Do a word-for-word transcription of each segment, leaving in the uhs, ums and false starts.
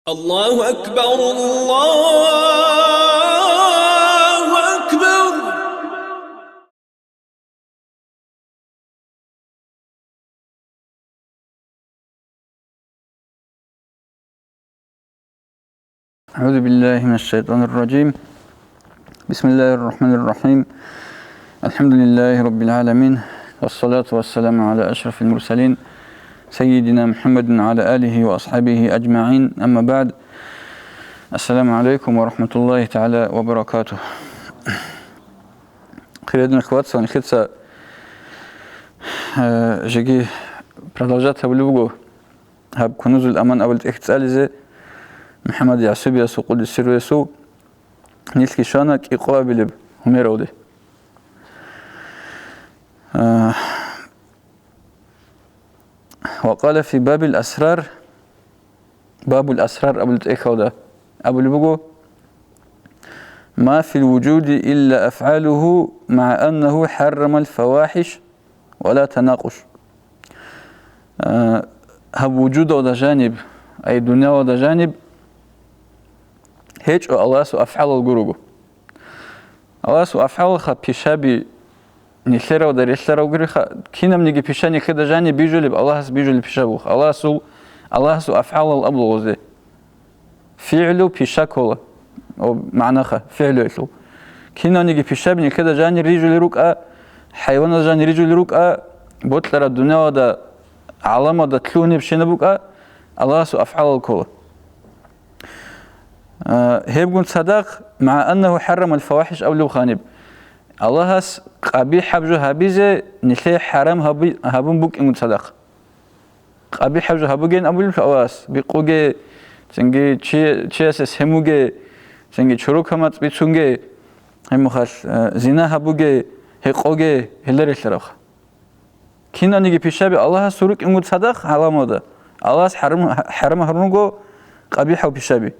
الله أكبر، الله أكبر. أعوذ بالله من الشيطان الرجيم. بسم الله الرحمن الرحيم. الحمد لله رب العالمين. والصلاة والسلام على أشرف المرسلين سيدنا محمد وعلى آله وأصحابه أجمعين. أما بعد. السلام عليكم ورحمة الله تعالى وبركاته. Хириял хватса, нилъеца, э, жеги продолжать гьабулеб буго гьаб Кунузул Аман абулеб тӀехь цӀализе МухӀаммад ЯгӀсубиясул, къуддиса сирругьу, нилъги щвана кӀикъо абилеб гьумералде. Э, وقال في باب الأسرار, Бабул Асрар абулеб тӀехьалда абулеб буго: ما في الوجود إلا أفعاله مع أنه حرم الفواحش ولا تناقش. Э, гьаб вужудалда жаниб, ай дуниялалда жаниб гьечӀо Аллагьасул афгӀалал гурого. Аллагьасул афгӀалалха пишаби нилъералда релълъарал гуриха, кинабниги пиша нилъеда жаниб бижулеб, Аллагьас бижулеб пишабулха. Аллагьасул, Аллагьасул афгӀалал абула гъозде. ФигӀлу пиша ккола. О, магӀнаха, фигӀлуялъул. Кинабниги пишаби нилъеда жанир рижулел рукӀа, хӀайваназда жанир рижулел рукӀа, бокьараб дуниялалда, гӀаламалда лъугьунеб щинаб букӀа, Аллагьасул афгӀалал ккола. А, гьебгун цадахъ, مع أنه حرم الفواحش абулеб ханиб, Аллагьас къабихӀаб жо гьабизе нилъее хӀарам гьаби-, гьабун букӀингун цадахъ. КъабихӀаб жо гьабугейин абулеб Аллагьас, бикъуге, цинги чи-, чиясе семуге, цинги чорокамацӀ бицунге, гьебмехалъ, э, зина гьабуге, гьекъоге, гьелда релълъарабха. Кинаниги пишаби Аллагьасул рукӀингун цадахъ гӀаламалда, Аллагьас хӀарам, хӀарам гьарун руго къабихӀал пишаби.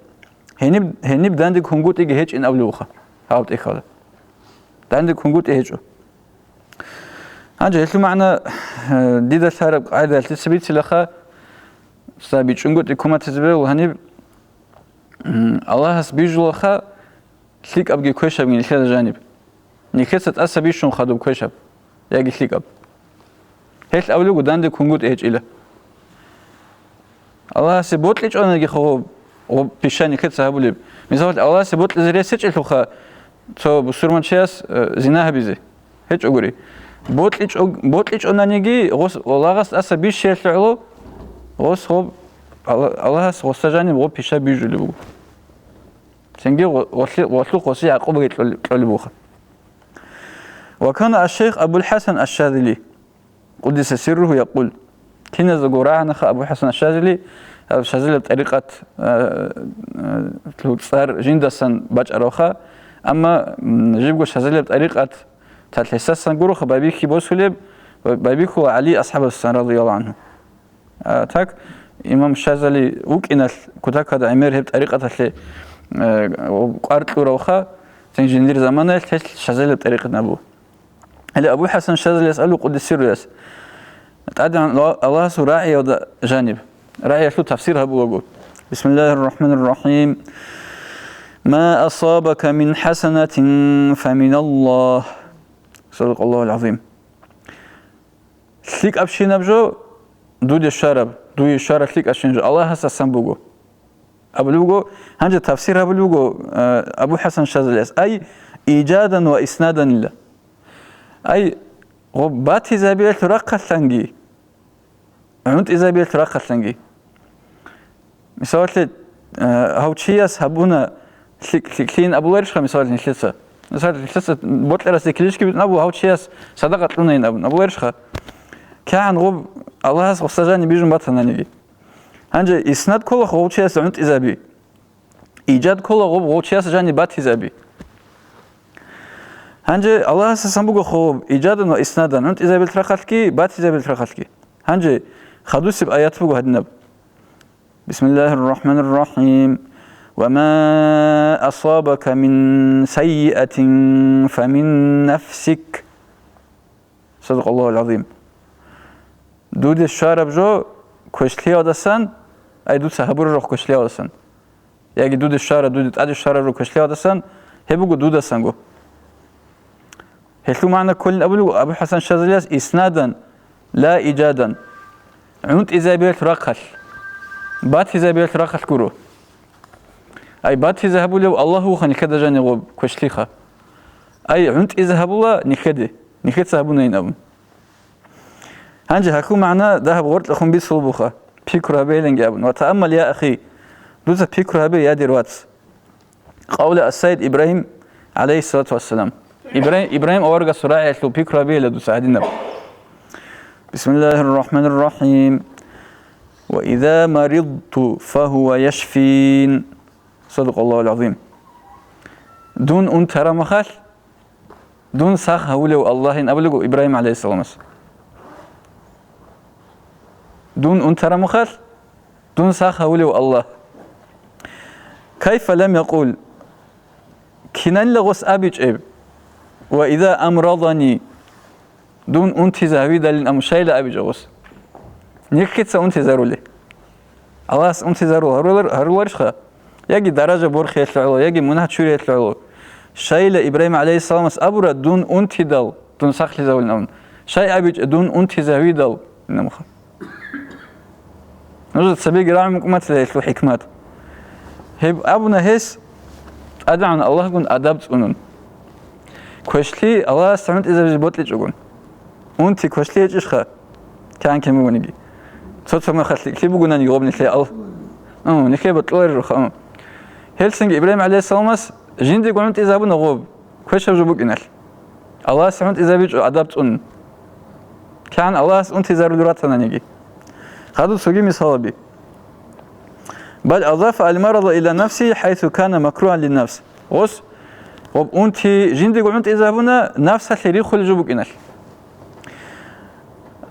Гьениб, гьениб данде кунгутӀиги гьечӀин абулеб буха гьаб тӀехьалда. Данде кунгутӀи гьечӀо. Гьанже гьелъул магӀна, э, дида лъараб къагӀидаялъ дица бицилаха, цо бичӀчӀунгутӀи куматизе бегьула гьаниб, м, Аллагьас бижулаха, лъикӀабги квешабги нилъеда жаниб. Нилъеца тӀаса бищун хадуб квешаб яги лъикӀаб. Гьелъ абулего данде кунгутӀи гьечӀила. Аллагьасе бокьичӀонаги хо-, гъо-, пиша нилъеца гьабулеб. Мисалалъ, Аллагьасе бокьизе рес гьечӀелъулха цо бусурманчияс, э, зина гьабизе. ГьечӀогури. БокьичӀо-, бокьичӀонаниги гъос-, Аллагьас тӀаса бищиялъе гӀоло гъос гъо-, Алла-, Аллагьас гъоса жаниб гъо пиша бижулеб буго. Цинги гъо-, гъолъи-, гъолъухъ гъоси гӀакъубаги кьоли-, кьолеб буха. Ва кана аш-шайх Абул ХӀасан аш-Шазили, къуддиса сирругьу, якъул, киназдаго рагӀанаха Абу ХӀасан аш-Шазили, гьаб Шазилияб тӀарикъат, а, а, цӀар жиндасан бачӀаравха, амма, м, жибго Шазилияб тӀарикъат талъесасан гуроха байбихьи босулеб, ва байбихьула ГӀали асхӀабасасан, радияллагьу гӀангьу. А, так, имам Шазали вукӀиналъ кутакада гӀемер гьеб тӀарикъаталъе, э, кӀвар кьуравха, цин жиндир заманаялъ гьелъ Шазалияб тӀарикъат абу. Гьале Абу ХӀасан Шазалияс абу, къуддиса сирругьу, тӀадегӀан Аллагьасул рагӀиялда жаниб, рагӀиялъул тафсир гьабулаго: بسم الله الرحمن الرحيم. ما أصابك من حسنة فمن الله. صدق الله العظيم. ЛъикӀабщинаб жо, дуде щвараб, дуе щвараб лъикӀабщинаб жо Аллагьасдасан буго. Абулеб буго, гьанже тафсир гьабулеб буго, э, Абу ХӀасан Шазалияс: ай, иджадан ва иснаданила. Ай, гъо батизабиялъул рахъалъанги, гӀунтӀизабиялъул рахъалъанги. Мисалалъе, э, гьав чияс гьабуна лъикӀ-, лъикӀлъийин абуларищха, мисалалъе, нилъеца? Мисалалъе, нилъеца бокьарасде килищги битӀун абу, гьав чияс садакъа кьунайин абун абуларищха? КигӀан гъуб Аллагьас гъоса жаниб бижун батананиги. Гьанже иснад кколаха гъов чияс гӀунтӀизаби. Иджад ккола гъуб гъов чияс жаниб батизаби. Гьанже Аллагьасасан буго хъуб, иджадан ва иснадан, гӀунтӀизабилъ рахъалъги, батизабилъ рахъалъги. Гьанже хадусеб аят буго гьадинаб: بسم الله الرحمن الرحيم. وما أصابك من سيئة فمن نفسك. صدق الله العظيم. Дуде щвараб жо квешлъиялдасан, ай, дуца гьабураб жо квешлъиялдасан. Яги дуда щвара, дуда тӀаде щвараб жо квешлъиялдасан, гьеб буго дудасанго. Гьелъул магӀна кколин абулеб Абу ХӀасан Шазалияс: «Иснадан, ла ижадан». ГӀунтӀизабиялъ рахъалъ, батизабиялъ рахъалъ гуро. Ай батизе гьабулев Аллагь вуха нилъеда жанигъоб квешлъиха. Ай гӀунтӀизе гьабула нилъеде, нилъеца гьабунайин абун. Гьанже гьалъул магӀна дагьаб гъоркьахун бицулеб буха, пикру гьабейиланги абун. Ва тааммал, я ахи, дуца пикру гьабе, я дир вац. Къавла ас-Сайид Ибрагьим, гӀалайгьиссалату вассалам. Ибрагьим, Ибрагьим аварагасул рагӀиялъул пикру гьабейила дуца гьадинаб. Бисмиллагьир рахӀманир рахӀим. «Ва иза маридту фагьува яшфин». Садакъаллагьул гӀазим. Дун унтараб мехалъ, дун сах гьавулев Аллагьин абулего Ибрагьим гӀалайгьиссаламас. Дун унтараб мехалъ, дун сах гьавулев Аллагь. Кайфа лам якъул, кинанила гъос абичӀеб, ва иза амрадани, дун унтизе гьавидалин абун щайила абичӀо гъос? Нилъеца унтизарули. Аллагьас унтизарул гьарулар-, гьаруларищха? Яги даража борхиялъе гӀоло, яги мунагь чуриялъе гӀоло. Щайила Ибрагьим гӀалайгьиссаламас абура, дун унтидал, дун сахлъизавулин абун. Щай абичӀо, дун унтизавидал, инамуха. Нужеца цебеги рагӀун букӀун батила гьелъул хӀикмат. Гьеб абуна гьес, ТӀадегӀан Аллагьгун адаб цӀунун. Квешлъи Аллагьасда гӀунтӀизабизе бокьичӀогун. Унти квешлъи гьечӀищха? КигӀан кин бугониги. Цо-цо мехалъ лъикӀлъи бугонаниги гъоб нилъее ал-, м, нилъее бокьуларируха, м. Гьелсинги Ибрагьим гӀалайгьиссаламас жиндего гӀунтӀизабуна гъоб, квешаб жо букӀиналъ. Аллагьас гӀунтӀизабичӀо адаб цӀун. КигӀан Аллагьас унтизарулел ратананиги. Хадуб цоги мисал гьаби. Бал азафа аль-марада иля нафсигьи хӀайсу кана макругьан линнафс. Гъос, гъоб унти жиндего гӀунтӀизабуна, нафсалъе рихулел жо букӀиналъ.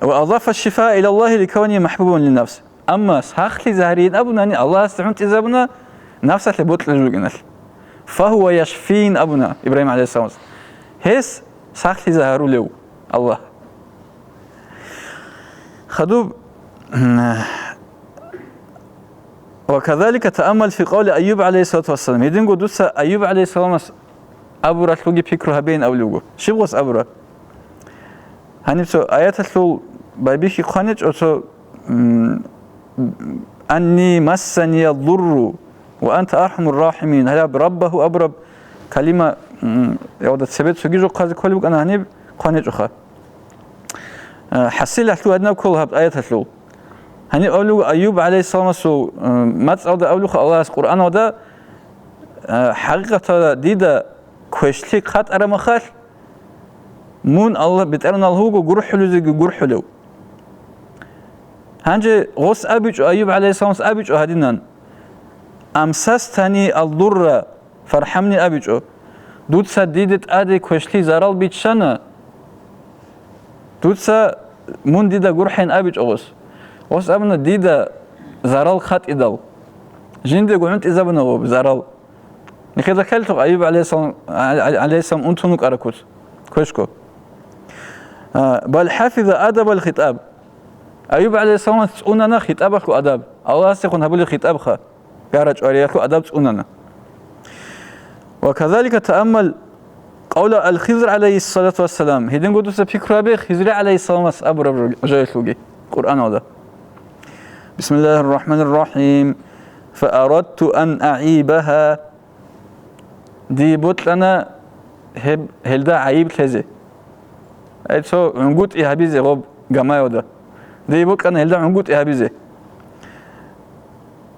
Ва азафа шифа иля Аллагьи ликавни махӀбубан линнафс. Амма сахлъизарин абунани, Аллагьасда гӀунтӀизабуна, нафсалъе бокьулел жо букӀиналъ. Фагьува яшфин абуна Ибрагьим гӀалайгьиссаламас. Гьес сахлъизарулев Аллагь. Хадуб, ва казалика тааммал фи къавли Айюб гӀалайгьиссалату вассалам. Гьединго дуца Айюб гӀалайгьиссаламас абуралъулги пикру гьабейин абулеб буго. Щиб гъос абура? Гьаниб цо аяталъул байбихьи хъваничӀо, цо, м, «Анни массания дурру ва анта архамур рахимин». Гьалаб «раббагьу» абураб калима, м, гьавда цебе цоги жо хъвазе кколеб букӀана, гьаниб хъваничӀоха. Э, хӀасил гьалъул гьадинаб ккола гьаб аяталъул. Гьаниб абулеб Айюб гӀалайгьиссаламасул, э, мацӀалда абулебха Аллагьас Къуръаналда, э, хӀакъикъаталда дида квешлъи хъатӀараб мехалъ, мун Аллагь, БетӀергьан Аллагь вуго гурхӀулезеги гурхӀулев. Гьанже гъос абичӀо, Айюб гӀалайгьиссаламас абичӀо гьадинан: «Амсастани алдурра, фархӀамни», абичӀо. Дуца диде тӀаде квешлъи зарал биччана, дуца, мун дида гурхӀейин абичӀо гъос. Гъос абуна дида зарал хъатӀидал. Жиндего гӀунтӀизабуна гъоб зарал. Нихеда ккеллъухъ Айюб гӀалайгьиссалам, гӀалайгьиссалам унтун вукӀараб куц, квешго. А, бал хӀафиза адабал хитӀаб. Айюб гӀалайгьиссаламас цӀунана хитӀабалъул адаб. Аллагьасдехун гьабулеб хитӀабха, гара-чӀвариялъул адаб цӀунана. Ва казалика тааммал къавла аль-Хизр гӀалайгьиссалату вассалам. Гьединго дуца пикру гьабе Хизри гӀалайгьиссаламас абураб жоялъулги Къуръаналда. Бисмиллагьир рахӀманир рахӀим. Фа арадту ан агӀибагьа. Дие бокьана гьеб, гьелда гӀайиб лъезе. Ай, цо гӀунгутӀи гьабизе гъоб гамаялда. Дие бокьана гьелда гӀунгутӀи гьабизе.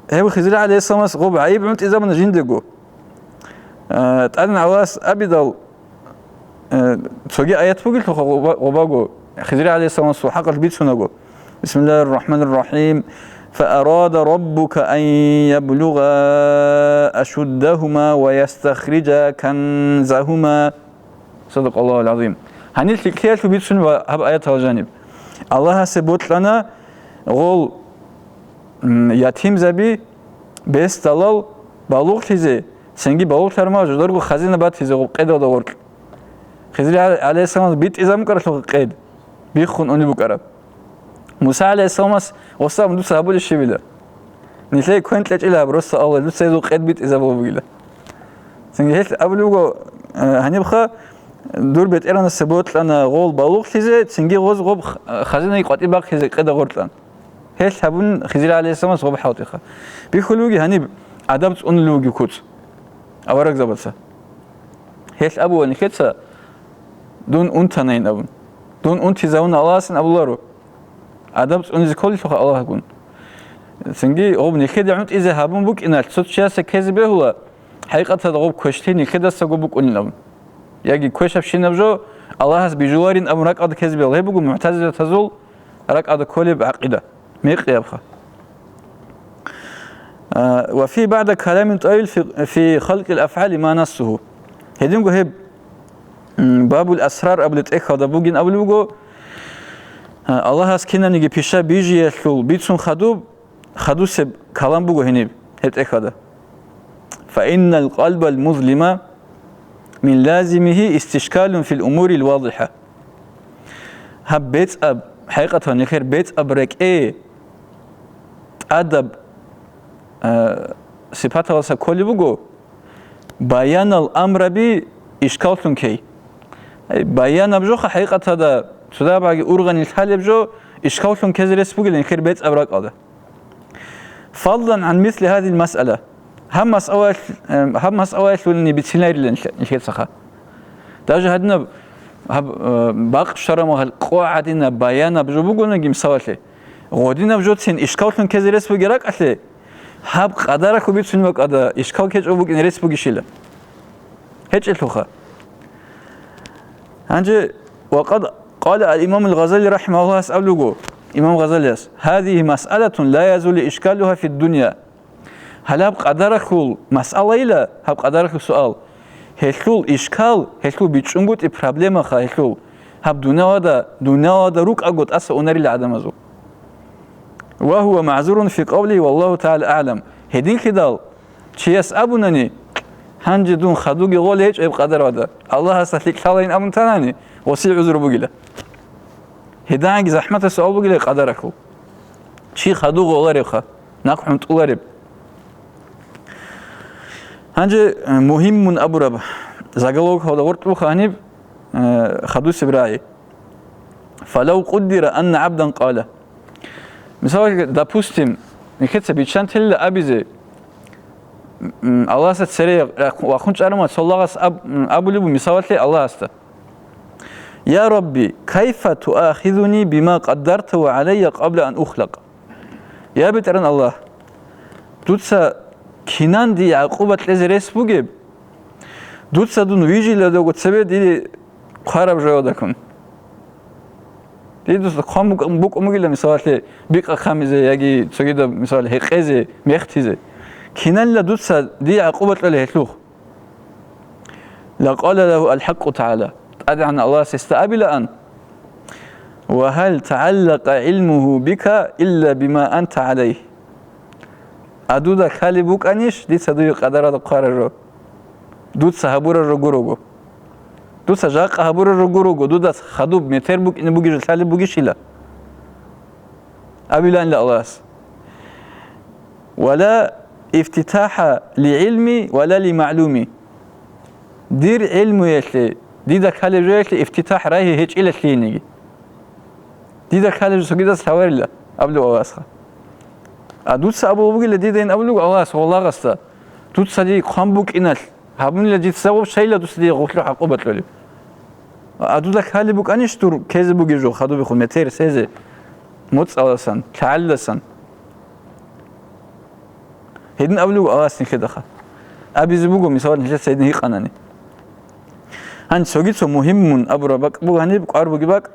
Гьев Хизри гӀалайгьиссаламас гъоб гӀайиб гӀунтӀизабуна жиндего. Э, тӀадегӀан Аллагьас абидал, э, цоги аят бугелъулха гъоба-, гъобаго, Хизри гӀалайгьиссаламасул хӀакъалъ бицунаго. Бисмиллагьир рахӀманир рахӀим. Фа арада раббука ан яблуга ашуддагьума ва ястахриджа канзагьума. Садакъаллагьул гӀазим. Гьанир лъикӀлъиялъул бицун ва гьаб аятал жаниб. Аллагьасе бокьана гъол, м, ятимзаби бесдалал балугълъизе, цинги балугълъармал жударго хазина батизе гъоб къедалда гъоркь. Хизри гӀалайгьиссаламас битӀизабун букӀаралъухъ къед биххун унеб букӀараб. Муса гӀалайгьиссаламас гъосда абун дуца гьабулеб щибила? Нилъее квен кьечӀила гьаб росда Аллагь, дуца гьезул къед битӀизабулеб бугила. Цинги гьелъ абулеб буго, э, гьанибха дур бетӀергьанасда бокьана гъол балугълъизе, цинги гъоз гъоб х-, хазинаги къватӀиб бахъизе къеда гъоркьан. Гьелъ гьабун Хизир гӀалайгьиссаламас гъоб хӀалтӀиха. Бихьулев вуги гьаниб адаб цӀунулев вуги куц аварагзабаца. Гьелъ абула нилъеца: «Дун унтанайин», – абун. «Дун унтизавуна Аллагьасин», – абуларо. Адаб цӀунизе кколелъулха Аллагьгун. Цинги гъоб нилъеда гӀунтӀизе гьабун букӀиналъ цо чиясда ккезе бегьула, хӀакъикъаталда гъоб квешлъи нилъедасаго букӀунин абун. Яги квешабщинаб жо Аллагьас бижуларин абун ракӀалда ккезе бегьула. Гьеб буго мугӀтазилатазул ракӀалда кколеб гӀакъида. Мекъиябха. А, ва фи баъда каламин тӀавил фи, фи халкъил афгӀали ма нассугьу. Гьединго гьеб, м, Бабул Асрар абулеб тӀехьалда бугин абулеб буго, а, Аллагьас кинабниги пиша бижиялъул бицун хадуб, хадусеб калам буго гьениб гьеб тӀехьалда. Фа иннал къалбал музлима мин лазимигьи истишкалун фил умурил вадихӀа. Гьаб бецӀаб, хӀакъикъаталда нилъер бецӀаб рекӀее тӀадаб, а, сипаталдаса кколеб буго баянал амраби ишкаллъун ккей. Ай, баянаб жоха хӀакъикъаталда цо дагьабги ургъани лъалеб жо ишкаллъун ккезе рес бугилан нилъер бецӀаб ракӀалда. Фадлан гӀан мисли гьазил масъала. Гьаб масъалаялъ-, э, гьаб масъалаялъулани бицинайрилан нилъецаха. Даже гьадинаб гьаб, э, бакъ щвараб мехалъ къо гьадинаб баянаб жо бугонаги, мисалалъе, гъодинаб жоцин ишкаллъун ккезе рес бугеб ракӀалъе, гьаб къадаралъул бицунеб бакӀалда ишкал ккечӀого букӀине рес бугищила? ГьечӀелъулха. Гьанже, ва къад къала ал-Имамул Гъазали рахӀимагьуллагьас абулеб буго, Имам Гъазалияс: «Гьазигьи масъалатун ла язулу ишкалугьа фид-дунья». Гьалаб къадаралъул масъалайила, гьаб къадаралъул суал. Гьелъул ишкал, гьелъул бичӀчӀунгутӀи проблемаха гьелъул. Гьаб дунялалда, дунялалда рукӀаго тӀаса унарила гӀадамазул. Ва гьува магӀзурун фи къавлигьи, валлагьу тагӀала агӀлам. Гьединлъидал чияс абунани: «Гьанже дун хадуги гъолеб гьечӀеб къадаралда, Аллагьасда лъикӀ лъалайин», – абун танани, гъосие гӀузру бугила. Гьединги захӀматаб суал бугила къадаралъул. Чи хадуги гъоларебха, нахъ хӀунтӀулареб? Гьанже, э, мугьиммун абураб заголовок гьалда гъоркьулха гьаниб, э, хадусеб рагӀи. Фалав къуддира анна гӀабдан къала. Мисалалъе, допустим, нилъеца биччан телила абизе, м, Аллагьасда цере вахун чӀарав цо лагъас аб-, м, абулеб буго, мисалалъе, Аллагьасда: «Я Рабби, кайфа туахизуни бима къаддартагьу гӀалайя къабла ан ухлакъ?» Я БетӀергьан Аллагь, дуца кинан дие гӀакъуба кьезе рес бугеб? Дуца дун вижиладего цебе дие хъвараб жоялдаккун. Дие дуца хъван букӀ-, букӀун бугила, мисалалъе, бикъа камизе яги цогидаб, мисал, гьекъезе, мехтизе. Киналила дуца дие гӀакъуба кьолеб гьелъухъ? Лакъала лагьу алхӀакъу тагӀала, ТӀадегӀан Аллагьас гьесда абилаан: «Ва гьал тагӀаллакъа гӀилмугьу бика илла бима анта гӀалайгь». А дуда лъалеб букӀанищ дица дуе къадаралда хъвараб жо? Дуца гьабураб жо гурого. Дуца жакъа гьабураб жо гурого, дуда хадуб метер букӀине бугеб жо лъалеб бугищила? Абилаанила Аллагьас: «Ва ла ифтитахӀа ли гӀилми ва ла ли магӀлуми». Дир гӀилмуялъе, дида лъалеб жоялъе ифтитахӀ, рагьи гьечӀила лъиениги. Дида лъалеб жо цогидас лъаларила, абулеб Аллагьасха. А дуца абулеб бугила, дидайин абулеб буго Аллагьас гъолагъасда: «Дуца дие хъван букӀиналъ гьабунила дица гъоб шайила дуца дие гъолъухъ гӀакъуба кьолеб». А дуда лъалеб букӀанищ дур ккезе бугеб жо хадубехун метер, сезе, моцӀалдасан, лъагӀалдасан? Гьедин абулеб Аллагьас нилъедаха. Абизе буго, мисал, нилъеца гьедин гьикъанани. Гьанже цоги цо мугьиммун абураб бакӀ буго гьаниб, кӀвар бугеб бакӀ.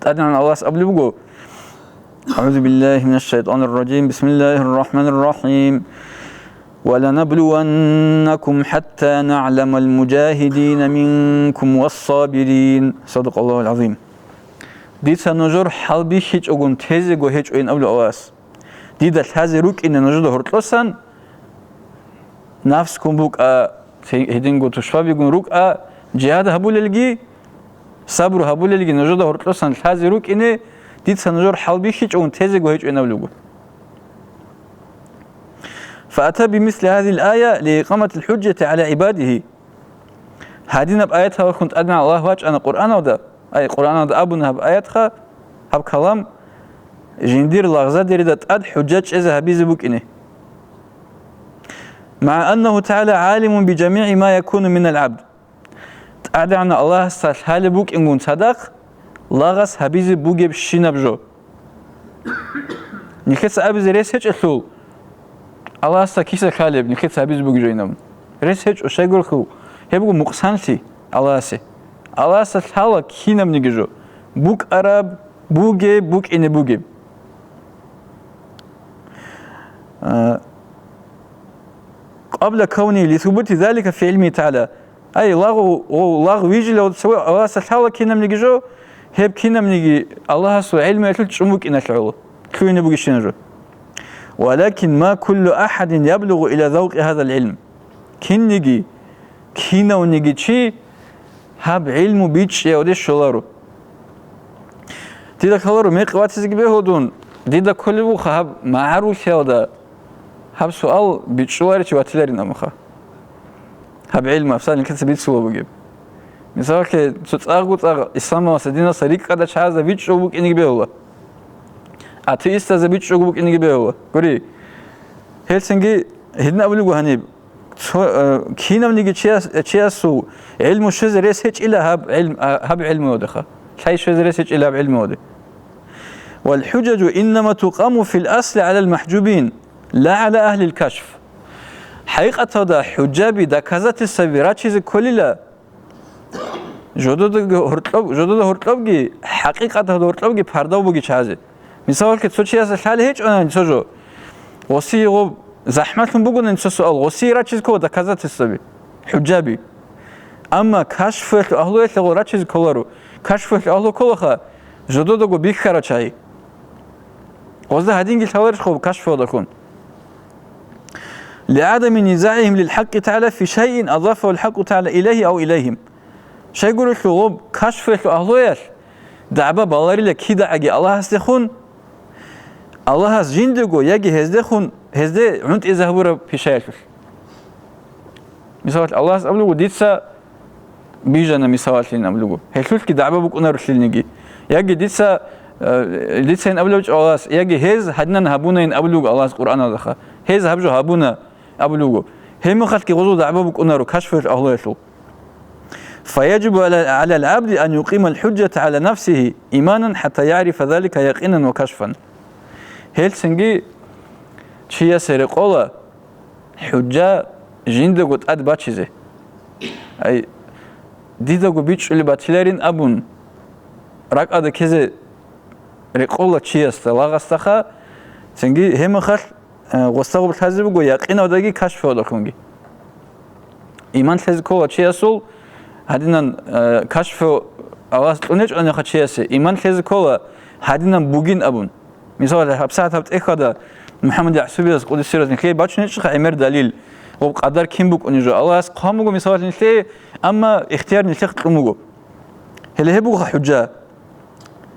ТӀадегӀан Аллагьас абулеб буго: «АгӀузу биллагьи минаш шайтӀанир ражим. Бисмиллагьир рахӀманир рахӀим. Ва ланаблуваннакум хӀатта нагӀламал мужагьидина минкум вас сабирин». Садакъаллагьул гӀазим. Дица нужер хӀалбихьичӀогун тезего гьечӀойин абулеб Аллагьас. Дида лъазе рукӀине нужеда гьоркьосан, нафс ккун букӀа, гьединго тушбабигун рукӀа, жигьад гьабулелги, сабру гьабулелги нужеда гьоркьосан лъазе рукӀине, дица нужер хӀалбихьичӀогун тезего гьечӀойин абулеб буго. فأتى بمثل هذه الآية لإقامة الحجة على عباده. Гьадинаб аяталъун тӀадегӀан Аллагь вачӀана Къуръаналда, ай, Къуръаналда абуна гьаб аятха, гьаб калам, жиндир лагъзадерида тӀад хӀужжат чӀезе гьабизе букӀине. مع أنه تعالى عالم بجميع ما يكون من العبد. ТӀадегӀанав Аллагьасда лъалеб букӀингун цадахъ, лагъас гьабизе бугебщинаб жо. Нилъеца абизе рес гьечӀелъул, Аллагьасда киса лъалеб, нилъеца гьабизе бугеб жо инаб. Рес гьечӀо, щайгурелъул, гьеб буго мукъсанлъи Аллагьасе. Аллагьасда лъала кинабниги жо, букӀараб, бугеб, букӀине бугеб. А, قبل كونه لثبوت ذلك في علمه تعالى. Ай, лагъу-, о, лагъ вижила, Аллагьасда лъала кинабниги жо, гьеб кинабниги Аллагьасул гӀилмуялъул чӀун букӀиналъе гӀоло, лъугьине бугещина жо. ولكن ما كل أحد يبلغ إلى ذوق هذا العلم. Кинниги, кинавниги чи гьаб гӀилму бичӀчӀиявде щоларо. Дида кколаро, мекъи ватизеги бегьудун, дида кколеб буха гьаб магӀарулъиялда гьаб суал бичӀчӀуларичи ватиларин амаха. Гьаб гӀилму, гьаб суал нилъеца бицула бугеб. Мисалалъе, цо цӀакъго-цӀакъ исламалъа, диналъа рикӀкӀада чагӀазда бичӀчӀого букӀинеги бегьула. Атеистазда бичӀчӀого букӀинеги бегьула. Гури, гьелцинги гьедин абулеб буго гьаниб, цо, э, кинавниги чияс-, чиясул гӀилму щвезе рес гьечӀила гьаб гӀилм-, а, гьаб гӀилмуялдеха. Лъай щвезе рес гьечӀила гьаб гӀилмуялде. والحجج إنما تقام في الأصل على المحجوبين لا على أهل الكشف. ХӀакъикъаталда хӀужжаби, доказательстваби рачизе кколила жододаги гьоркьоб-, жодода гьоркьобги, хӀакъикъаталда гьоркьобги пардав бугев чагӀазе. Мисалалъе, цо чиясда лъалеб гьечӀони цо жо, гъосие гъоб захӀмалъун бугони цо суал, гъосие рачизе ккола доказательстваби, хӀужжаби. Амма кашфуялъул агьлуялъе гъол рачизе кколаро, кашфуялъул агьлу кколаха жододаго бихьарал чагӀи. Гъозда гьадинги лъаларищ гъоб кашфуялдалъун? لعدم نزاعهم للحق تعالى في شيء أضافه الحق تعالى إليه أو إليهم. Щайгурелъул гъоб кашфуялъул агьлуялъ дагӀба баларила кидагӀаги Аллагьасдехун, Аллагьас жиндего яги гьездехун, гьезде гӀунтӀизе гьабураб пишаялъулъ. Мисалалъе, Аллагьас абулеб буго, дица бижана, мисалалъин абулеб буго. Гьелъулъги дагӀба букӀунарулъилниги. Яги дица, э, дицайин абулеб буго Аллагьас, яги гьез гьадинан гьабунайин абулеб буго Аллагьас Къуръаналдаха. Гьез гьаб жо гьабуна абулеб буго. Гьеб мехалъги гъозул дагӀба букӀунаро кашфуялъул агьлуялъул. فيجب على، على العبد أن يقيم الحجة على نفسه إيمانا حتى يعرف ذلك يقينا وكشفا. Гьелцинги чиясе рекъола хӀужжа жиндаго тӀад бачизе. Ай, дидаго бичӀчӀулеб батиларин абун, ракӀалда ккезе рекъола чиясда, лагъасдаха, цинги гьеб мехалъ, э, гъосда гъоб лъазе буго якъинавдаги кашфуялдалъунги. Иман лъезе ккола чиясул, гьадинан, э, кашфу Аллагьас кьун гьечӀониха чиясе, иман лъезе ккола гьадинан бугин абун. Мисал, гьабсагӀат гьаб тӀехьалда МухӀаммад ЯгӀсубияс, къуддиса сирругьу, нилъее бачун гьечӀоха гӀемер далил, гъоб къадар кин букӀунеб жо. Аллагьас хъван буго, мисал, нилъее, амма ихтияр нилъехъ кьун буго. Гьеле гьеб буго хӀужжа.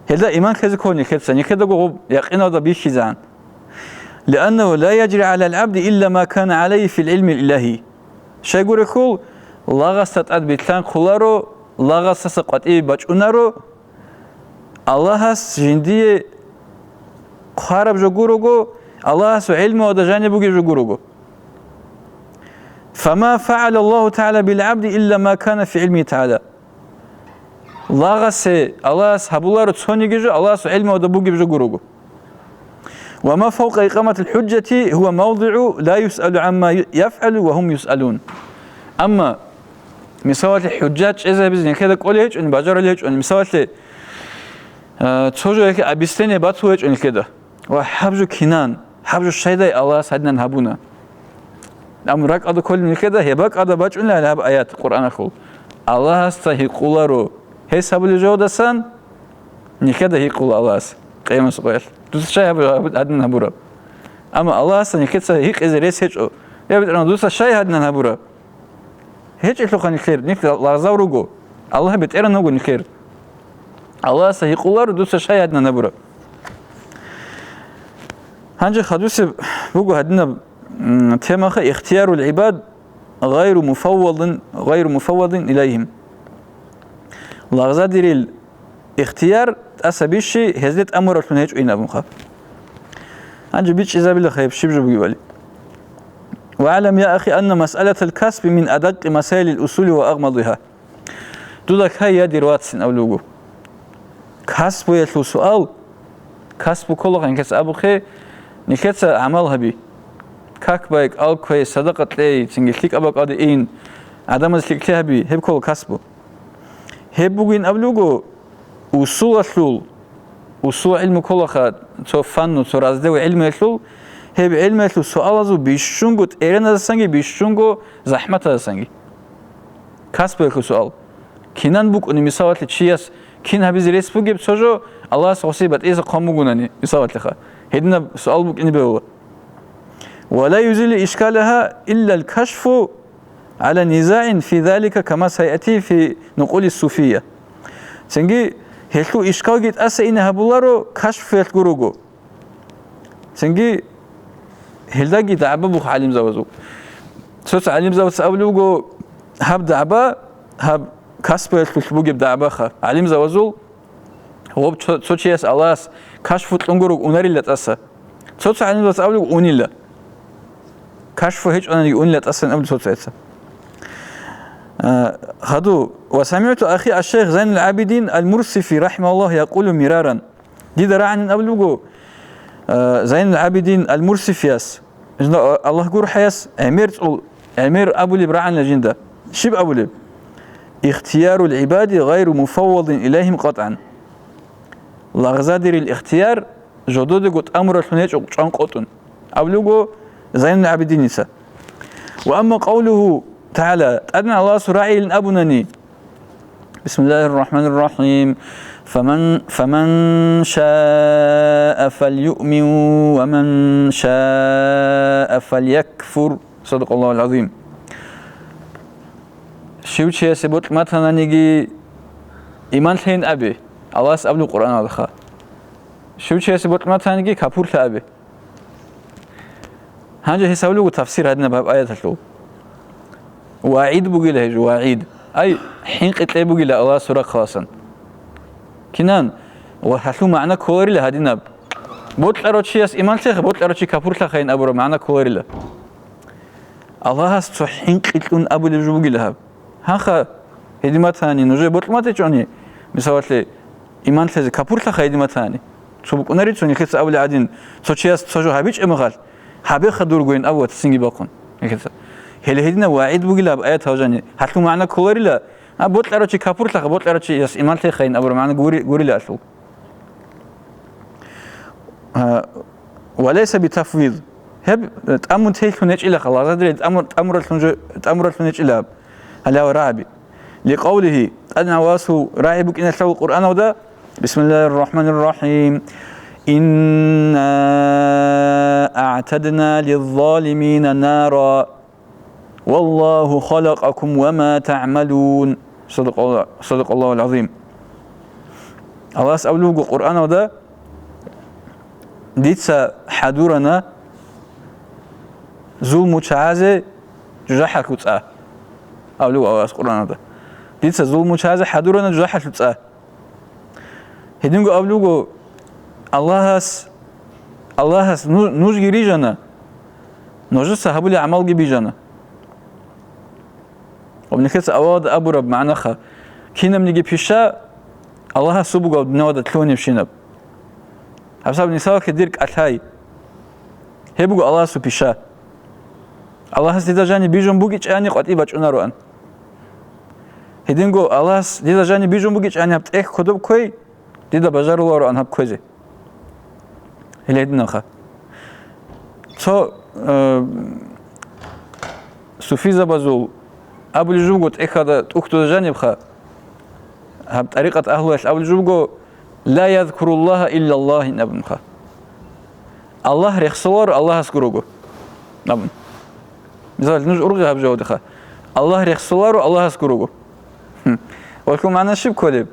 Гьелда иман лъезе ккола нилъеца, нилъедаго гъоб якъиналда бихьизегӀан. لأنه لا يجري على العبد إلا ما كان عليه في العلم الإلهي. Щайгурелъул, лагъасда тӀад билълъанхъуларо, лагъасдаса къватӀибе бачӀунаро, Аллагьас жиндие хъвараб жо гурого, Аллагьасул гӀилмуялда жаниб бугеб жо гурого. فما فعل الله تعالى بالعبد إلا ما كان في علمه تعالى. Лагъасе Аллагьас гьабуларо цониги жо Аллагьасул гӀилмуялда бугеб жо гурого. وما فوق إقامة الحجة هو موضع لا يسأل عما يفعل وهم يسألون. Амма, мисалалъе, хӀужжа чӀезабизе нилъеда кӀолей гьечӀони, бажарулей гьечӀони, мисалалъе, а, цо жо яхи объяснение бацулей гьечӀони нилъеда. Ва гьаб жо кинан, гьаб жо щайдай Аллагьас гьадинан гьабуна? Амма ракӀалда кколеб нилъеда гьеб бакӀалда бачӀунеб гьаб аят Къуръаналъул. Аллагьасда гьикъуларо, гьес гьабулеб жавабалдасан нилъеда гьикъула Аллагьас къиямасеб къоялъ: «Дуца щай гьаб-, гьаб-, гьадинан гьабураб?» Амма Аллагьасда нилъеца гьикъизе рес гьечӀо: «Я БетӀергьан, дуца щай гьадинан гьабураб?» ГьечӀелъулха нилъер, нилъ лагъзал руго. Аллагь БетӀергьан вуго нилъер. Аллагьасда гьикъуларо дуца щай гьадинан гьабураб. Гьанже хадусеб буго гьадинаб м, темаха ихтиярул гӀибад гъайру муфаввадин, гъайру муфаввадин илайгьим. Лагъзадерил ихтияр тӀаса бищи гьезде тӀамураллъун гьечӀо ин абунха. Гьанже бичӀчӀизабилаха гьеб щиб жо бугебали. ВагӀлам, я ахи, анна масъалатал касби мин адаккъи масаилил усули ва агъмадиха. Дуда лъай, я дир вацин, абулеб буго. Касбуялъул суал, касбу кколаха нилъеца абухъе, нилъеца гӀамал гьаби. Как бай, кӀал кквей, садакъа кьей, цинги лъикӀаб бакӀалде ин, гӀадамаз лъикӀлъи гьаби, гьеб ккола касбу. Гьеб бугин абулеб буго, усулалъул, усул гӀилму кколаха цо фанну, цо раздел гӀилмуялъул, гьеб гӀилмуялъул суалазул бищунго тӀереназдасанги, бищунго захӀматаздасанги. Касбуялъул суал. Кинан букӀуни, мисалалъе, чияс кин гьабизе рес бугеб цо жо, Аллагьас гъосие батӀияб хъван бугунани, мисалалъеха? Гьединаб суал букӀине бегьула. Ва ла юзилу ишкалагьа иллал кашфу гӀала низагӀин фи залика кама сайати фи нукъули суфия. Цинги гьелъул ишкалги тӀаса ине гьабуларо кашфуялъ гурого. Цинги гьелдаги дагӀба буго гӀалимзабазул. Цо-цо гӀалимзабаца абулеб буго, гьаб дагӀба, гьаб касбуялъулъ бугеб дагӀбаха гӀалимзабазул, гъоб цо, цо чияс Аллагьас кашфу кьун гурого унарила тӀаса. Цо-цо гӀалимзабаца абулеб буго унила. Кашфу гьечӀониги унила тӀасан абулеб цо-цояца. А, хадуб, ва самигӀту ахи аш-шайх Зайнул ГӀабидин ал-Мурсифи рахимагьуллагь якъулу мираран. Дида рагӀанин абулеб буго, а, Зайнул ГӀабидин ал-Мурсифияс, жинда Аллагь гурхӀаяс гӀемер цӀул, гӀемер абулеб рагӀана жинда. Щиб абулеб? Ихтиярул гӀибади гъайру муфаввадин илайгьим къатӀан. Лагъзадерил ихтияр жододего тӀамураллъун гьечӀо чӀван къотӀун, абулеб буго Зайнул ГӀабидиница. Ва амма къавлугьу тагӀала, ТӀадегӀан Аллагьасул рагӀийилин абунани, Бисмиллагьир рахӀманир рахӀим. Фаман, фаман шаа фальюъмин ва ман шаа фальякфур. Садакъаллагьул гӀазим. Щив чиясе бокьматананиги, иман лъейин абе, Аллагьас абулеб Къуръаналдаха. Щив чиясе бокьматананиги, капурлъа абе. Гьанже гьесабулев тафсир гьадинаб гьаб аяталъул. ВагӀид бугила гьеб жо, вагӀид. Ай, хӀинкъи кьей бугила Аллагьасул рахъаласан. Кинан? Ва гьалъул магӀна кколарила гьадинаб. Бокьарав чияс иман лъеха, бокьарав чи капурлъахайин абураб магӀна кколарила. Аллагьас цо хӀинкъи кьун абулеб жо бугила гьаб. Гьанха, гьедиматани, нужее бокьматичӀони, мисалалъе, иман лъезе капурлъаха гьедиматани. Цо букӀунари цо нилъеца абулеб гӀадин, цо чияс цо жо гьабичӀеб мехалъ, гьабеха дургойин абу ватисинги бахъун нилъеца. Гьеле гьединаб вагӀид бугила гьаб аятал жани, гьалъул магӀна кколарила, а, бокьарав чи капурлъаха, бокьарав чияс иман лъехайин абураб магӀна гури-, гурила гьалъул. А, ва лайса битафвид. Гьеб, э, тӀамун тейлъун гьечӀилаха, лагъзадерил тӀамур-, тӀамуралъун жо-, тӀамуралъун гьечӀила гьаб. Гьале гьав рагӀаби. Ликъавлигьи, ТӀадегӀан Аллагьасул рагӀи букӀиналъул Къуръаналда, Бисмиллагьир рахӀманир рахӀим. Инна агӀтадна лиззалимина нара. Валлагьу халакъакум ва ма тагӀмалун. Садакъалла-, садакъаллагьул гӀазим. Аллагьас абулеб буго Къуръаналда, дица хӀадурана зулмучагӀазе жужахӀалъул цӀа. Абулеб буго Аллагьас Къуръаналда. Дица зулмучагӀазе хӀадурана жужахӀалъул цӀа. Гьединго абулеб буго, Аллагьас, Аллагьас ну-, нужги рижана, нужеца гьабулеб гӀамалги бижана. Ва нилъеца авалалда абураб магӀнаха, кинабниги пиша, Аллагьасул буго дунялалда лъугьунебщинаб. ГьабсагӀат мисалалъе дир кӀалъай. Гьеб буго Аллагьасул пиша. Аллагьас дида жаниб бижун бугичӀани къватӀибе бачӀунароан. Гьединго Аллагьас дида жаниб бижун бугичӀани гьаб тӀехь кодоб кквей, дида бажарулароан гьаб кквезе. Гьеле гьединабха. Цо, э, суфизабазул абулеб жо буго, тӀехьалда тӀухьдузда жанибха, гьаб тӀарикъат агьлуялъ абулеб жо буго, «Ла язкуруллагьа иллаллагь», – абунха. Аллагь рехсоларо Аллагьас гурого абун. Мисал, нуж ургъи гьаб жаваб диха. Аллагь рехсоларо Аллагьас гурого. Гьм. Ва хьул магӀна щиб кколеб?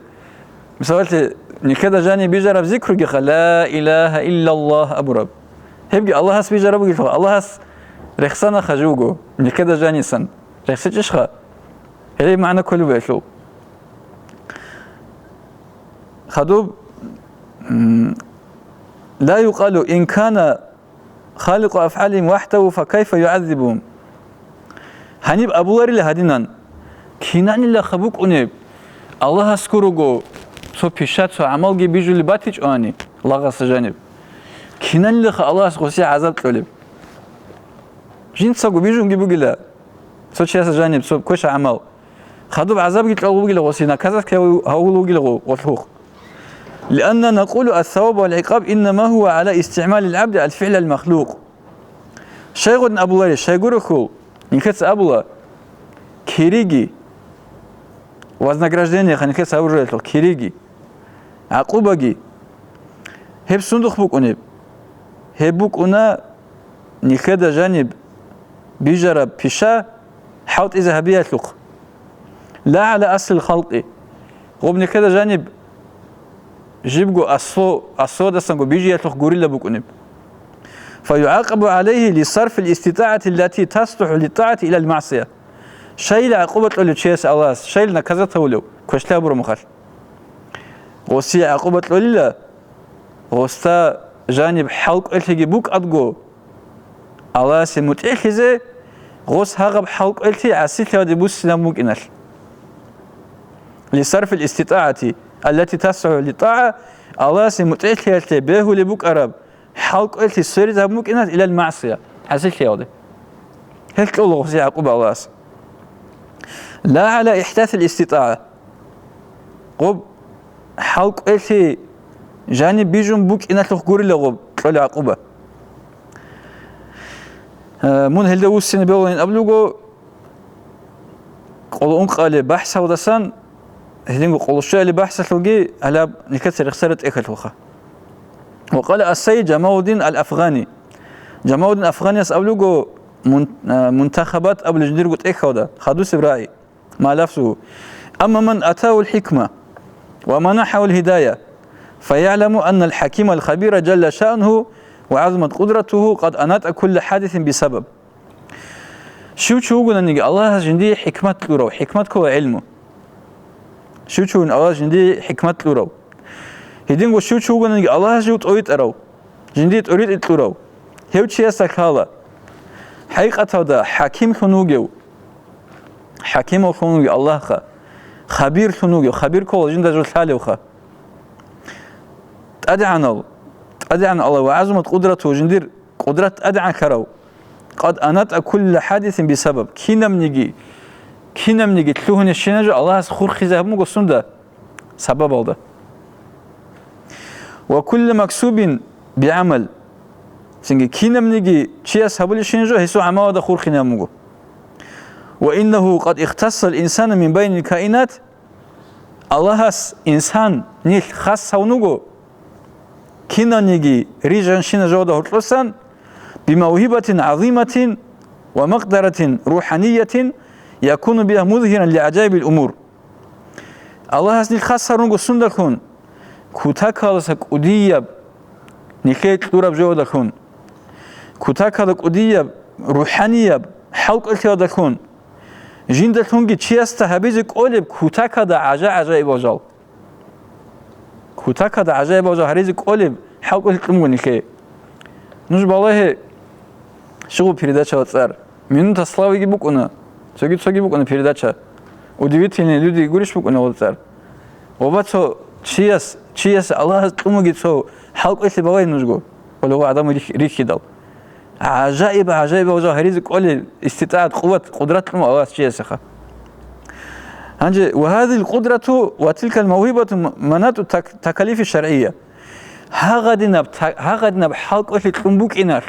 Мисалалъе, нилъеда жаниб бижараб зикругиха, «Ла илагьа иллаллагь» абураб. Гьебги Аллагьас бижараб бугелъул, Аллагьас рехсана хажуго, нихеда жанисан. РехсечӀищха? Гьеле магӀна кколеб гьелъул. Хадуб, м, ла юкъалу ин кана халикъу афгӀалихим вахӀдагьу, факайфа югӀаззибугьум? Гьаниб абуларила гьадинан, кинанилаха букӀунеб, Аллагьас гурого цо пиша, цо гӀамалги бижулеб батичӀоани, лагъаса жаниб, кинанилаха Аллагьас гъосие гӀазаб кьолеб? Жинцаго бижунги бугила цо чияса жаниб цо квеша гӀамал. Хадуб гӀазабги кьолеб бугила гъосие, наказать гьавулев вугила гъо-, гъолъухъ. Лианна накъулу ас-савабу вал-гӀикъаб иннама гьува гӀала истигӀмалил гӀабди ал-фигӀлал махлукъ. Щайгъун абуларищ, щайгурехъул, нилъеца абула, кириги, вознаграждение, нилъеца гьабуралъухъ, кириги, гӀакъубаги. Гьеб сундухъ букӀунеб? Гьеб букӀуна нилъеда жаниб бижараб пиша хӀалтӀизе гьабиялъухъ. Ла гӀала аслил халкъи. Гъоб нилъеда жаниб жибго асло-, аслодасанго бижиялъухъ гурила букӀунеб. ФаюгӀакъабу гӀалайгьи лисарфил иститӀагӀати ллати таслухӀу литтӀагӀати илал магӀсия. Щайила гӀакъуба кьолев чияс Аллагьас, щайила наказать гьавулев, квешлъи гьабураб мехалъ? Гъосие гӀакъуба кьолила, гъосда жаниб хӀалкӀвелъиги букӀадго, Аллагьасе мутӀигӀлъизе, гъос гьагъаб хӀалкӀвелъи гӀасилъиялде буссинаб букӀиналъ. Лисарфил иститӀагӀати, аллати таслухӀу литтӀагӀа, Аллагьасе мутӀигӀлъиялъе бегьулеб букӀараб хӀалкӀвелъи сверизаб букӀиналъ илал магӀсия, гӀасилъиялде. Гьелъ кьола гъосие гӀакъуба Аллагьас. Ла гӀала ихӀдасил иститӀагӀа. Гъоб хӀалкӀвелъи жаниб бижун букӀиналъухъ гурила гъоб кьола гӀакъуба. Э, мун гьелда вуссине бегьулин абулего, къоло ункъали бахӀсалдасан, гьединго къоло щуали бахӀсалъулги гьалаб нилъеца рехсараб тӀехьалъулха. Ва къала ас-саййид Жамалуддин ал-Афгъани. Жамалуддин Афгъанияс абулего, мун-, э, мунтахабат абулеб жиндирго тӀехьалда, хадусеб рагӀи. ما لفظه. أما من أتاه الحكمة ومنحه الهداية، فيعلم أن الحكيم الخبير جل شأنه وعظمت قدرته قد أناط كل حادث بسبب. Щив чи вугонаниги Аллагьас жиндие хӀикмат кьурав, хӀикмат ккола гӀилму. Щив чи вугонаниги Аллагьас жиндие хӀикмат кьурав. Гьединго щив чи вугонаниги Аллагьас жив тӀовитӀарав, жиндие тӀоритӀи кьурав, гьев чиясда лъала. ХӀакъикъаталда хӀакимлъун вугев, хӀакимавлъун вугев Аллагьха, хабирлъун вугев, хабир ккола жинда жо лъалевха. ТӀадегӀанав, ТӀадегӀан Аллагь ва гӀазумат къудрату жиндир къудрат тӀадегӀанлъарав, къад анатӀа кулла хӀадисин бисабаб, кинабниги, кинабниги лъугьунищина жо Аллагьас хурхизе гьабун буго сунда? Сабабалда. Ва кулла максубин бигӀамал. Цинги кинабниги чияс гьабулищин жо гьесул гӀамалалда хурхинаб буго. Ва иннагьу къад ихтассал инсана мин байнил каинат, Аллагьас инсан нилъ хас гьавун вуго, кинабниги рижанщина жода гьоркьосан, бимавгьибатин гӀазиматин ва макъдаратин рухӀаниятин якуну бигьа музгьиран лигӀажаибил умур. Аллагьас нилъ хас гьарун руго сундалъун? Кутакалдаса кӀудияб нилъее кьураб жоялдалъун, кутакалда кӀудияб рухӀанияб хӀалкӀолъиялдалъун, жиндалъунги чиясда гьабизе кӀолеб кутакалда гӀажа-гӀажаибал жал. Кутакалда гӀажаибал жал гьаризе кӀолеб хӀалкӀолъи кьун буго нилъее. Нуж балагье, щугу передача вацӀар. Минута славиги букӀуна, цоги-цоги букӀуна передача. Удивительные люди гурищ букӀуна вацӀар. Ва цо чияс, чияс Аллагьас кьун буги цо хӀалкӀолъи балагье нужго, гьале гьав гӀадамал рих-, рихьидал. ГӀажаиб, гӀажаибал жал гьаризе кӀолеб иститӀагӀат, къуват, къудрат кьун Аллагьас чиясеха. Гьанже, ва гьазил къудрату ва тилкал мавгьибату м-, манату так-, такалифи шаргӀия. Гьагъадинаб та-, гьагъадинаб хӀалкӀолъи кьун букӀиналъ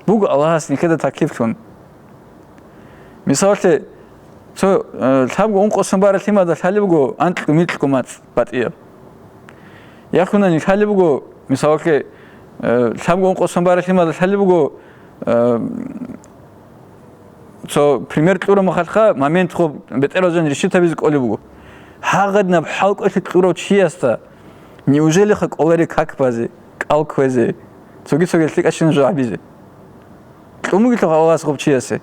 буго Аллагьас нилъеда таклифлъун. Мисалалъе, цо, э, лъабго ункъо сон бараб лъималда лъалеб буго анкьго-микьго мацӀ батӀияб. Яхъуна лъалеб буго, мисалалъе, э, лъабго ункъо сон бараб лъималда лъалеб буго, э, цо пример кьураб мехалъха, момент хъуб бетӀералжан решитабизе кӀолеб буго. Гьагъадинаб хӀалкӀолъи кьурав чиясда неужели-ха кӀолари как базе, кӀал кквезе, цоги-цоги лъикӀащинаб жо гьабизе? кьун бугелъул Аллагьас гъоб чиясе.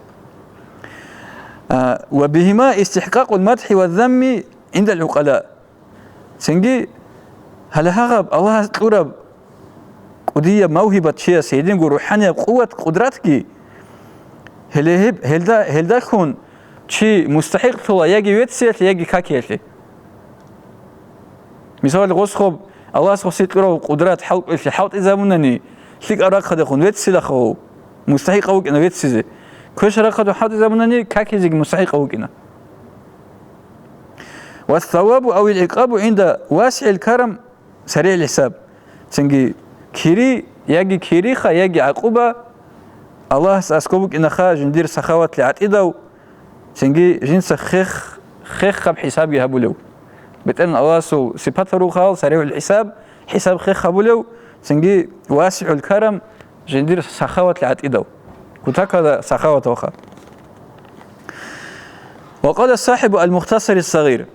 А, ва бигьима истихӀкъакъул мадхӀи ва замми гӀиндал гӀукъала. Цинги гьале гьагъаб Аллагьас кьураб кӀудияб мавгьибат чиясе гьединго рухӀанияб къуват-къудратги, гьеле гьеб, гьелда, гьелдалъун чи мустахӀикълъула яги вецциялъе, яги какиялъе. Мисалалъе, гъосхъоб Аллагьас гъосе кьурав къудрат хӀалкӀвелъи хӀалтӀизабунани, лъикӀаб рахъадехун веццилаха гъов, мустахӀикъав вукӀина веццизе. Квешаб рахъадехун хӀалтӀизабунани, какизеги мустахӀикъав вукӀина. Ва савабу ав ил гӀикъабу гӀинда васигӀил карам саригӀил хӀисаб. Цинги кири, яги кириха, яги гӀакъуба Аллагьас аскӀоб букӀинаха жиндир сахаватли гӀатӀидав, цинги жинца хех-, хехаб хӀисабги гьабулев. БетӀергьан Аллагьасул сипатал рухъал саригӀул хӀисаб, хӀисаб хех гьабулев, цинги васигӀул карам, жиндир сахаватли гӀатӀидав, кутакалда сахаваталха. Ва къала сахӀибу ал-Мухтасари сагъир.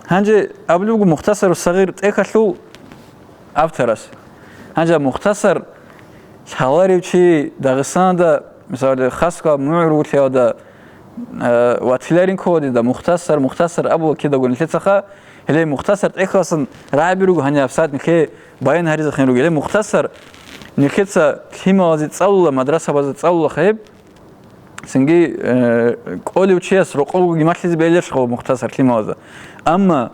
Гьанже абулеб буго Мухтасару сагъир тӀехьалъул авторас. Гьанже Мухтасар лъаларев чи Дагъистаналда, мисалалъе, хасго мугӀрулъиялда, э, ватиларин кколадида Мухтасар, Мухтасар абула кидаго нилъецаха, гьеле Мухтасар тӀехьалъасан рагӀаби руго гьаниб гьабсагӀат нилъее баян гьаризехъин руго. Гьеле Мухтасар нилъеца лъималазе цӀалула, мадрасабазда цӀалулаха гьеб, цинги, э, кӀолев чияс рокъовги малъизе бегьиларищ гъо Мухтасар лъималазда. Амма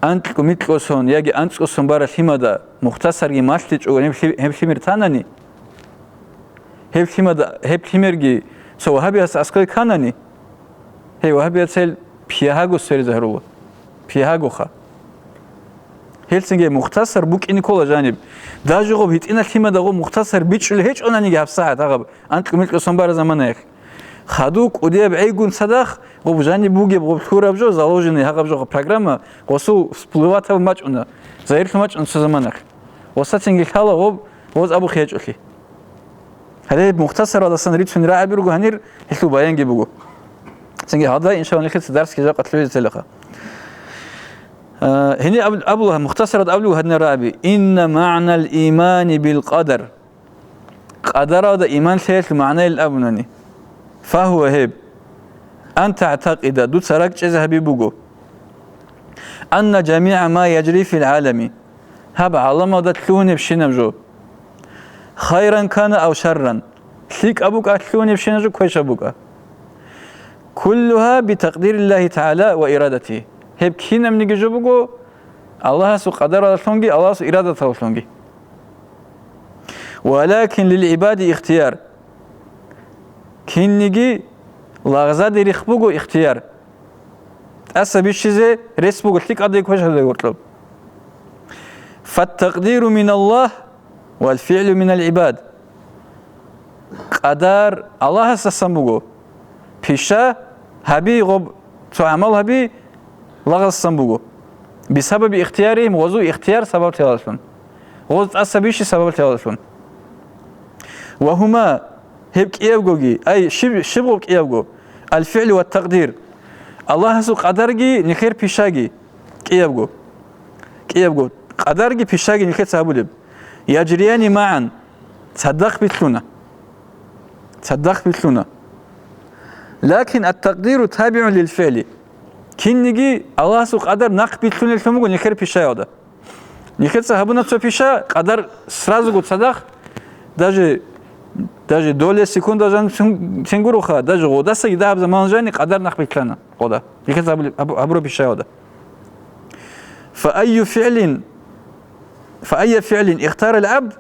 анкьго-микьго сон яги анцӀго сон бараб лъимада Мухтасарги малъичӀого гьеб лъи-, гьеб лъимер танани, гьеб лъимада, гьеб лъимерги цо вагьабияс аскӀой кканани, гьей вагьабияцел пияго сверизе гьарула. Пиягоха. Гьелцинги Мухтасар букӀине ккола жаниб. Даже гъоб гьитӀинал лъимада гъоб Мухтасар бичӀчӀулеб гьечӀонаниги гьабсагӀат гьагъаб анкьго-микьго сон бараб заманаялъ. Хадуб кӀудияб гӀейгун цадахъ гъоб жаниб бугеб гъоб лъураб жо, заложенный гьагъаб жо программа, гъосул всплыватаб мачӀуна, загьирлъун мачӀуна цо заманаялъ. Гъосацинги лъала гъоб гъоз абухъ гьечӀолъи. Гьале гьеб Мухтасарадасан рицунел рагӀаби руго гьанир, гьелъул баянги буго. Цинги гьалда, иншалла, нилъеца дарсги жакъа лъугьизе телаха. Э, гьенир аб-, абула, Мухтасарад абулеб гьадинаб рагӀаби: «Инна магӀнал имани бил къадар». Къадаралда иман лъеялъул магӀнайилан абунани. Фагьуа гьеб. Ан тагӀтакъида, дуца ракӀчӀезе гьаби буго. Анна жамигӀа ма яжри фил гӀалами. Гьаб гӀаламалда лъугьунебщинаб жо. Хайран кана ав шарран. ЛъикӀаб букӀа лъугьунебщинаб жо, квешаб букӀа. Куллугьа битакъдириллагьи тагӀала ва ирадатигьи. Гьеб кинабниги жо буго Аллагьасул къадаралдалъунги Аллагьасул ирадаталдалъунги. Валакин лил гӀибади ихтияр. Кинниги лагъзаде рихх буго ихтияр. ТӀаса бищизе рес буго лъикӀалде квешалде гьоркьоб. Фаттакъдиру миналлагь вал фигӀлу минал гӀибад. Къадар Аллагьасдасан буго. Пиша гьаби гъоб, цо гӀамал гьаби лагъасдасан буго. Бисабаби ихтиярихим, гъозул ихтияр сабаблъиялдалъун. Гъоз тӀаса бищи сабаблъиялдалъун. Ва гьума, гьеб кӀиябгоги, ай, щиб, щиб гъоб кӀиябго, аль-фигӀлу ва такъдир. Аллагьасул къадарги, нилъер пишаги кӀиябго. КӀиябго. Къадарги пишаги нилъеца гьабулеб. Яжрияни магӀан, цадахъ билълъуна. Цадахъ билълъуна. Лакин ат-такъдиру табигӀун лил-фигӀли. Кинниги Аллагьасул къадар нахъ билълъунеллъун буго нилъер пишаялда. Нилъеца гьабуна цо пиша, къадар сразуго цадахъ, даже, даже доля секунда жан цин-, цин гуроха, даже гъодасаги дагьаб заман жани къадар нахъ билълъана гъода. Нилъеца гьабули-, гьабу-, гьабураб пишаялда. Фа айю фигӀлин, фа айя фигӀлин ихтарал гӀабд,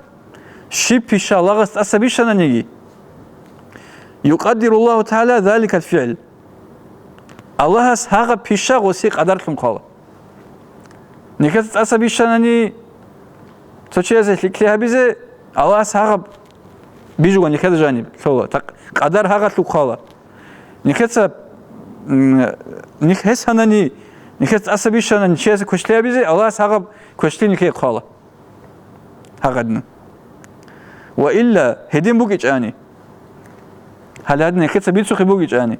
щиб пиша лагъас тӀаса бищананиги, юкъаддируллагьу тагӀала заликал фигӀл. Аллагьас гьагъаб пиша гъоси къадарлъун хъвала. Нилъеца тӀаса бищанани, цо чиясе лъикӀлъи гьабизе, Аллагьас гьагъаб бижуга нилъеда жаниб лъола, так, къадар гьагъалъуб хъвала. Нилъеца, м, нилъ гьес гьанани, нилъеца тӀаса бищанани чиясе квешлъи гьабизе, Аллагьас гьагъаб квешлъи нилъее хъвала. Гьагъадна. Ва илла, гьедин бугичӀани. Гьале гьадин нилъеца бицухъе бугичӀани.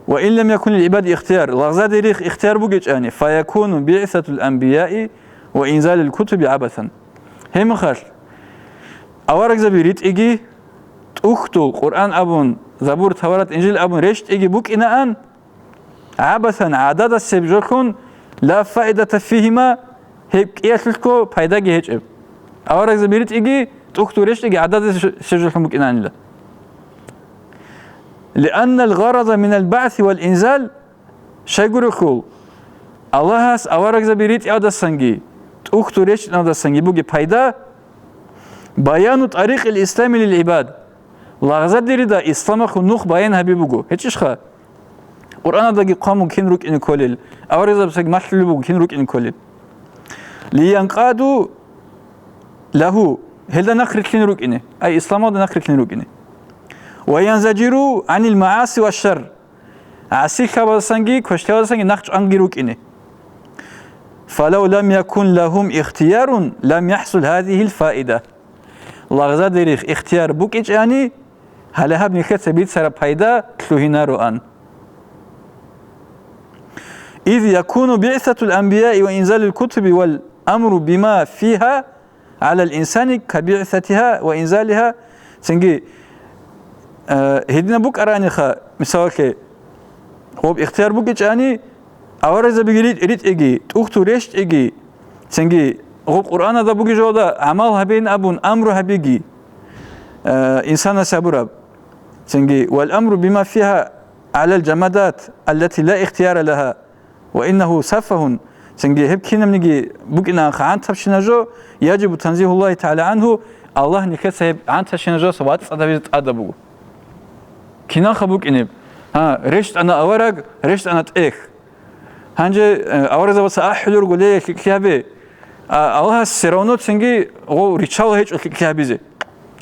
Ва ин лам якун лил гӀибади ихтияр, лагъзаде рихх ихтияр бугичӀани, фаякуну биъсатул анбияи ва инзалил кутуби гӀабасан. Гьеб мехалъ, аварагзаби ритӀиги, тӀухьдул Къуръан абун, Забур, Таврат, Инжил абун рещтӀиги букӀинаан, гӀабасан, гӀададасеб жолъун, ла фаидата фигьима, гьеб кӀиялъулъго пайдаги гьечӀеб. Аварагзаби ритӀиги, тӀухьдул рещтӀиги гӀададасеб жолъун букӀинаанила. Лианнал гъараза минал багӀси вал инзал, щайгурелъул, Аллагьас аварагзаби ритӀиялдасанги, тӀухьдул рещтӀиналдасанги бугеб пайда, баяну тӀарикъил ислами лил гӀибад, лагъзадерида исламалъул нух баян гьаби буго. ГьечӀищха? Къуръаналдаги хъван буго кин рукӀине кколел, аварагзабцаги малъулеб буго кин рукӀине кколел. Лиянкъаду лагьу, гьелда нахърилълъин рукӀине, ай, исламалда нахърилълъин рукӀине. Ва янзажиру гӀанил магӀаси ва шарр, гӀасилъабазасанги квешлъабазасанги нахъ чӀванги рукӀине. Фалав лам якун лагьум ихтиярун, лам яхӀсул гьазигьил фаида. Лагъзадерихъ ихтияр букӀичӀани, гьале гьаб нилъеца бицараб пайда лъугьинароан. Из якуну биъсатул анбияи ва инзалил кутуби вал амру бима фигьа гӀалал инсани кабиъсатиха ва инзалиха, цинги, э, гьединаб букӀараниха, мисалалъе, гъоб ихтияр букӀичӀани, аварагзабиги рит-, ритӀиги, тӀухьдул рещтӀиги, цинги гъоб Къуръаналда бугеб жоялда гӀамал гьабейин абун амру гьабиги, э, инсанасе абураб, цинги, вал амру бима фигьа гӀалал жамадат, аллати ла ихтияра лагьа, ва иннагьу сафагьун, цинги гьеб кинабниги букӀинаанха гӀантабщина жо, яжибу танзигьуллагьи тагӀала гӀангьу, Аллагь нилъеца гьеб гӀантабщина жоса вацӀцӀад гьабизе тӀадаб буго. Киналха букӀинеб? А, рещтӀана авараг, рещтӀана тӀехь. Гьанже, э, аварагзабаца ахӀулел руго, ле, лъикӀлъи гьабе. А, Аллагьас все равно цинги гъов риччал гьечӀо лъикӀлъи гьабизе.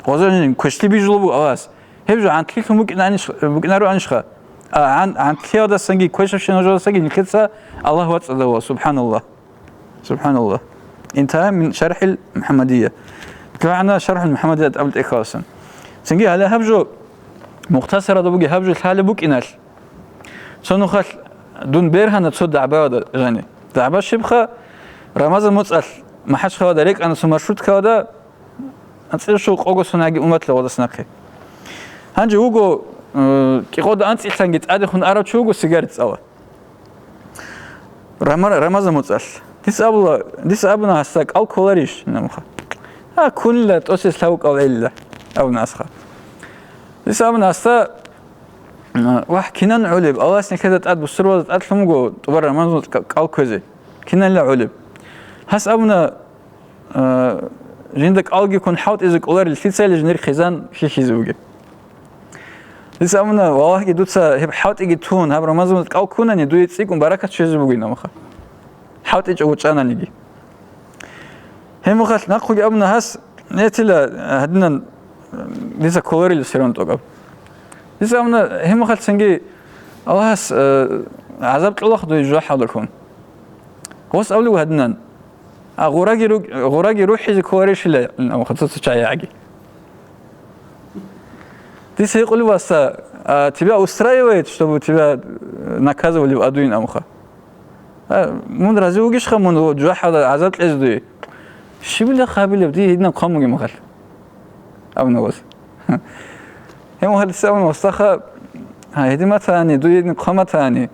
Гъоза квешлъи бижулеб буго Аллагьас. Гьеб жо гӀантлъилъун букӀинаанищ-, букӀинароанищха? А, гӀан-, гӀантлъиялдасанги квешабщинаб жоялдасанги нилъеца Аллагь вацӀцӀадав, субхӀаналлагь. СубхӀаналлагь. Интагьа мин шархӀил МухӀаммадия. КигӀана шархӀул МухӀаммадия абул тӀехьаласан. Цинги гьале гьаб жо, мухтасаралда бугеб гьаб жо лъалеб букӀиналъ. Цо нухалъ дун бергьана цо дагӀбаялда жани. ДагӀба щибха, Рамазан муцӀалъ МахӀачхъалада рекӀана цо маршруткалда, анцӀила щуго къого сонаги умматла гъодас нахъе. Гьанже вуго, э, кӀикъода анцӀилъанги тӀадехун арав чи вуго сигарет цӀала. Рама-, Рамазан муцӀалъ. Дица абула, дица абуна гьасда, кӀал кколарищ, намха? А, ккунила, тӀосес лъабго кӀал гӀелила, абуна гьасха. Дица абуна гьасда, м, вагь, кинан гӀолеб, Аллагьас нилъеда тӀад бусурбабазда тӀад лъун буго тӀубар Рамазан муцӀ кӀал кквезе. Кинанила гӀолеб? Гьас абуна, а, жинда кӀалги ккун хӀалтӀизе кӀоларел лъицайилан жиндир хъизан хьихьизе бугеб. Дица абуна, валлагьги, дуца гьеб хӀалтӀиги тун, гьаб Рамазан муцӀ кӀал ккунани, дуе цӀикӀкӀун баракат щвезе бугин, амха. ХӀалтӀичӀого чӀананиги. Гьеб мехалъ нахъеги абуна гьас, нетила, гьадинан, дица кколарила сирон тӀокӀаб. Дица абуна, гьеб мехалъ цинги Аллагьас, э, гӀазаб кьолаха дуе жужахӀалда ккун. Гъос абулев гьадинан, а, гъураги руг-, гъураги рухӀизе кколарищила, амха цо-цо чагӀи гӀаги. Дица гьикъулев, васда, а, тебя устраивает, чтобы тебя, э, наказывали в аду, ин амха? А, мун рази вугищха мун жужахӀалда гӀазаб кьезе дуе? Щибила хабилеб, дие гьединаб хъван бугеб мехалъ. Абуна гъос. Гьеб мехалъ дица абуна, васдаха, гьа, гьедин батани, дуе гьедин хъван батани,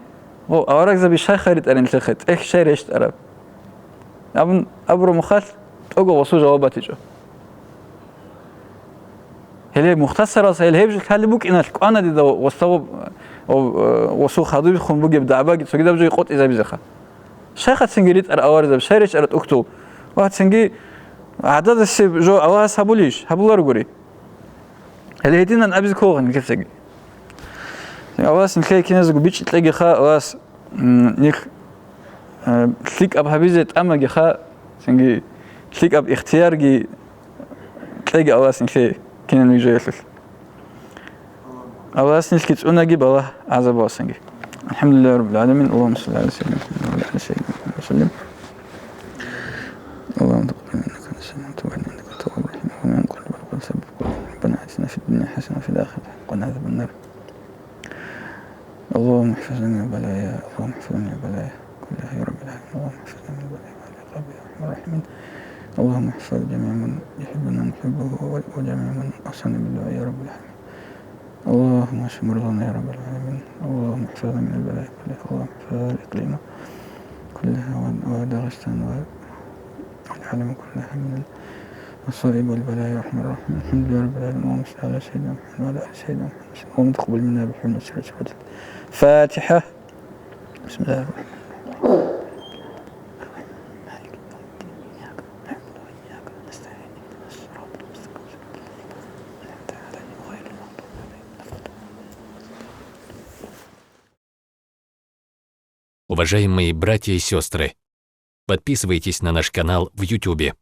гъо, аварагзаби щай хайритӀарин лъехъе, тӀехь щай рещтӀараб? Абун абураб мехалъ, тӀого гъосул жаваб батичӀо. Гьеле мухтасаралса гьел гьеб жо лъалеб букӀиналъ кӀвана дида гъосда гъоб-, гъоб-, э, гъосул хадубихъун бугеб дагӀбаги цогидаб жо къотӀизабизеха. Щайха цинги ритӀар аварагзаби, щай рещтӀараб тӀухьдул? Ва цинги гӀададасеб жо Аллагьас гьабулищ? Гьабуларогури. Гьеле гьединан абизе ккола нилъецаги. Аллагьас нилъее киназего бичӀчӀи кьегиха, Аллагьас, м, нилъ, э, лъикӀаб гьабизе тӀамагиха, цинги лъикӀаб ихтиярги кьеги Аллагьас нилъее кинабниги жоялъулъ. Аллагьас нилъги цӀунаги балагь гӀазабалдасанги. الحمد لله رب العالمين. اللهم صل على سيدنا محمد وعلى آل سيدنا محمد وسلم. اللهم تقبل منا إنك أنت السميع العليم وتب علينا إنك أنت التواب الرحيم. اللهم انقلنا بالقلب ثبت قلوبنا. ربنا آتنا في الدنيا حسنة وفي الآخرة حسنة وقنا عذاب النار. اللهم احفظنا من البلايا، اللهم احفظنا من البلايا كلها يا رب العالمين. اللهم احفظنا من البلايا والعقاب يا أرحم الراحمين. اللهم احفظ جميع من يحبنا ونحبه، وجميع من أوصانا بالدعاء يا رب العالمين. اللهم اشف مرضانا يا رب العالمين. اللهم احفظنا من البلايا كلها. اللهم احفظ الإقليم كلها وداغستان والعالم كلها من المصائب والبلايا يا أرحم الراحمين. الحمد لله رب العالمين. اللهم صل على سيدنا محمد وعلى آل سيدنا محمد. اللهم تقبل منا بحرمة سورة الفاتحة. بسم الله الرحمن الرحيم. Уважаемые братья и сестры, подписывайтесь на наш канал в Ютубе.